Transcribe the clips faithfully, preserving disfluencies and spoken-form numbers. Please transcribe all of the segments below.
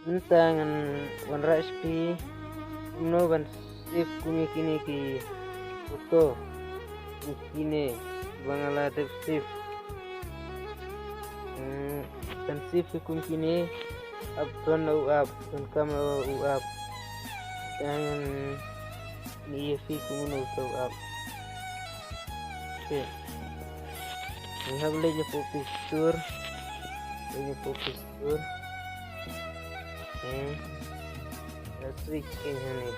Mynta ngan wanrah sha phi kumno ban save kum ïa kine ki photo, kum kine ba nga la dep save. Hmm, ban save ïa kum kine, ap don la u app, donkam la u app. Te ngan ïa phi kumno u app. Okay. Ngi hap leit ïa phi Play Store. Leit ïa phi Play Store. Hmm. Ïa search ïa hangne.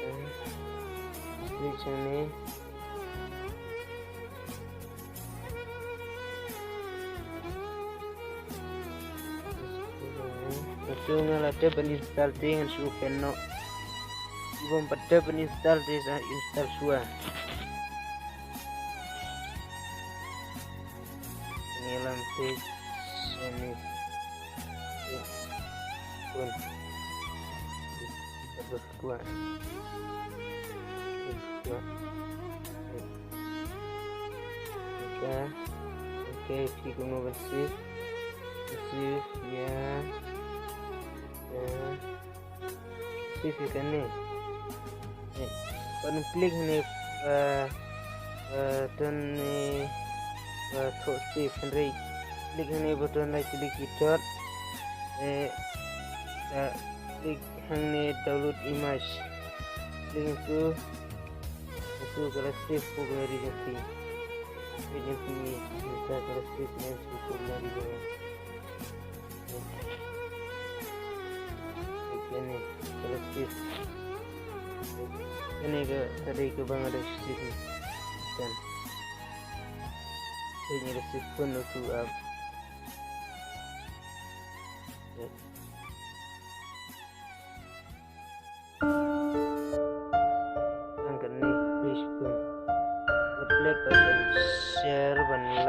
Hmm. Search hangne. Nga la dep ban install te ngan shu open noh. Bym pat dep ban install te sa install shuwa. Ngi lam te sini. Kun. Terus kuat. Kuat. Okay. Okay, phi kumno ban save. Save, yeah. Yeah. Save ïa kane. Eh, ban click hangne, eh, eh, don ne, eh, thoh save hynrei. Click hangne ba don right click ïa dot. Eh, eh, click hangne download image. Click hangne. Hangne ka la save ko ka la ri jong phi. Click hangne phi, ka la save ne ko ka la ri jong phi. Kane ka la save. Kane ka dei kaba nga dei save. Kan. Kane ka save pun utu app. Kan kane page pun. Upload button, share ban